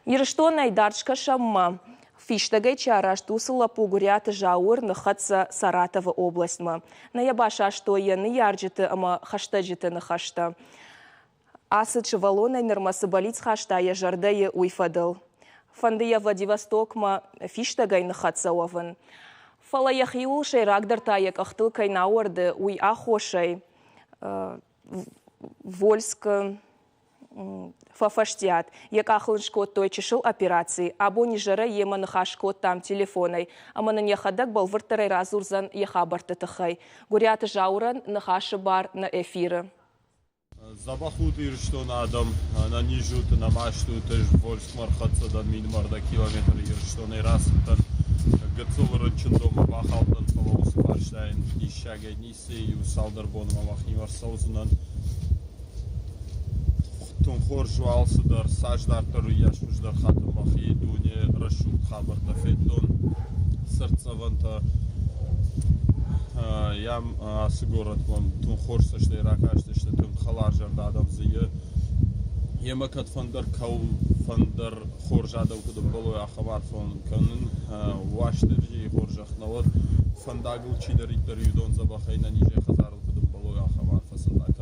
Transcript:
Ирыстонӕй дард скӕсӕнмӕ фистӕгӕй чи араст, уыцы лӕппу Гуыриаты Зауыр ныххӕццӕ Саратовы областмӕ. Нӕ йӕ басастой йӕ ныййарджыты ӕмӕ хӕстӕджыты ныхӕстӕ. Ацыд сывӕллонӕй нырмӕ цы бӕллиц хаста йӕ зӕрдӕйы, уый фӕдыл. Фӕнды йӕ Владивостокмӕ фистӕгӕй ныххӕццӕ уӕвын. Фӕлӕ йӕхиуыл сӕйрагдӕр та йӕ къӕхтыл кӕй нӕ ауӕрды, уый аххосӕй Вольскы фӕфӕстиат. Йӕ къахыл ын скодтой чысыл операци. Абон изӕрӕй йемӕ ныхас кодтам телефонӕй, ӕмӕ нын йӕхӕдӕг бӕлвырддӕрӕй радзурдзӕн йӕ хабӕртты тыххӕй. Гуыриаты Зауырӕн ныхасы бар нӕ эфиры. Дзӕбӕх ут, Ирыстоны адӕм, ӕнӕниз ут, ӕнӕмаст ут, ӕз Вольскмӕ ӕрхӕццӕ дӕн минмӕрдӕ километр Ирыстонӕй рацыдтӕн. Гыццыл рынчындонмӕ бахаудтӕн, фӕлӕ уыцы фарстайӕн диссагӕй ницы, иу цалдӕр боны ма мӕхимӕ ӕрцӕудзынӕн. Тынг хорз у алцыдӕр, цас дарддӕр, уыйас хуыздӕр хатын мӕхи, дуне рӕсугъд хабӕрттӕ федтон, цыртдзӕвӕнтӕ. Йӕм ацы горӕтмӕ тынг хорз цӕстӕй ракастысты, тынг хӕларзӕрдӕ адӕм дзы и. Йемӕ кӕдфӕндӕр кӕуылфӕндӕр хорз адӕм куыд ӕмбӕлой, ахӕм арфӕ кӕнын. Уастырджийы хорзӕх нӕ уӕд, фӕндагыл чидӕриддӕр уыдон дзӕбӕхӕй нӕнизӕй хӕдзарыл куыд ӕмбӕлой, ахӕм арфӕ сын ракӕнын.